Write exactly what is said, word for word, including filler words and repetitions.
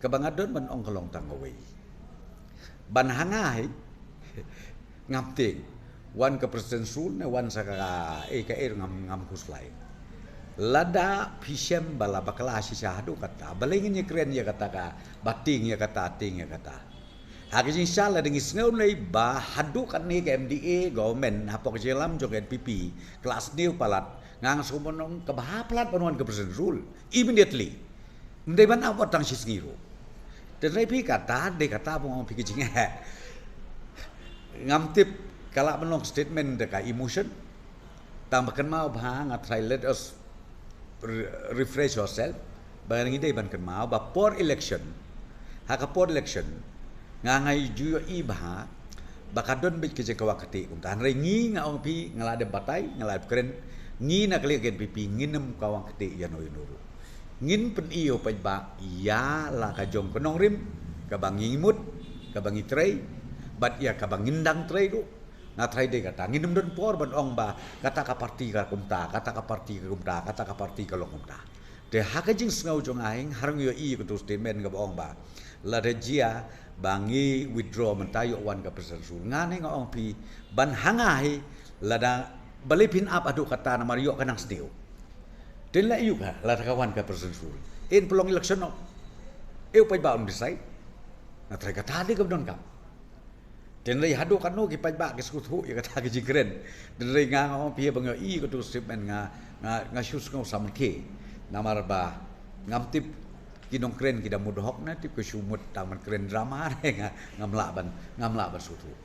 Ba nga don ban ong ka long tang kawei. Ban ha nga hi, ngam tieng. Wan ka President's Rule ne wan sa ka, eh, ka, eh, ngam, ngam khuslai. Lada phi shem ba la bakla shisha haduh katta, balei ngin ïakren ïa kata ka, ba tieng ïa kata, tieng ïa kata. Ha ka jingshisha lada ngi sngew lei ba haduh katne ka M D A government hapoh ka jingïalam jong ka N P P ka la sniew palat, nga nga sngewbha ban ong ka bha palat ban wan ka President's Rule immediately. Ym dei ban ap wat tang shi sngi ruh. Te hynrei phi kata, dei kata ba nga ong phi ka jingeh. Ngam tip, ka lah ban long statement da ka emotion. Tang ba kynmaw bha, nga try, let us re-, refresh ourselves. Ba ngi dei ban kynmaw ba por election, ha ka por election, nga nga ju ïohi bha ba ka don beit ka jingkawang kti kumta. Hynrei ngi, nga ong phi, nga la dep batai, nga la dep kren, ngi na ka liang ka N P P ngin ym kawang kti ïano ïano ruh. Ngin pyni ïa u paidbah ïa la ka jong ka nongrim kaba ngi mut, kaba ngi trei, bad ïa kaba ngin dang trei ruh. Nga tharai dei kata, ngin ym don por ban ong ba kata ka party ka kumta, kata ka party ka kumta, kata ka party ka long kumta. Te ha ka jingsngew jong nga hi, nga ïohi ïa katu statement kaba ong ba lada jia ba ngi withdraw mynta, ïoh wan ka President's Rule. Nga ne nga ong phi, ban ha nga hi, lada balei phin ap haduh katta, namar ïoh ka nang sniew. Te la ïoh ka, lada ka wan ka President's Rule, yn pynlong election noh. Eh, u paidbah un decide. Nga tharai kata dei kaba donkam. Te hynrei haduh katno ki paidbah ki sngewthuh ïa kata ka jingkren. Te hynrei nga nga ong phi, ba nga ïohi katu statement, nga, nga, nga shu sngew samrkhie. Namar ba ngam tip ki nongkren ki da mut hok, na tip ki shu mut tang ban kren drama, nga, ngam lah ban, ngam lah ban sngewthuh.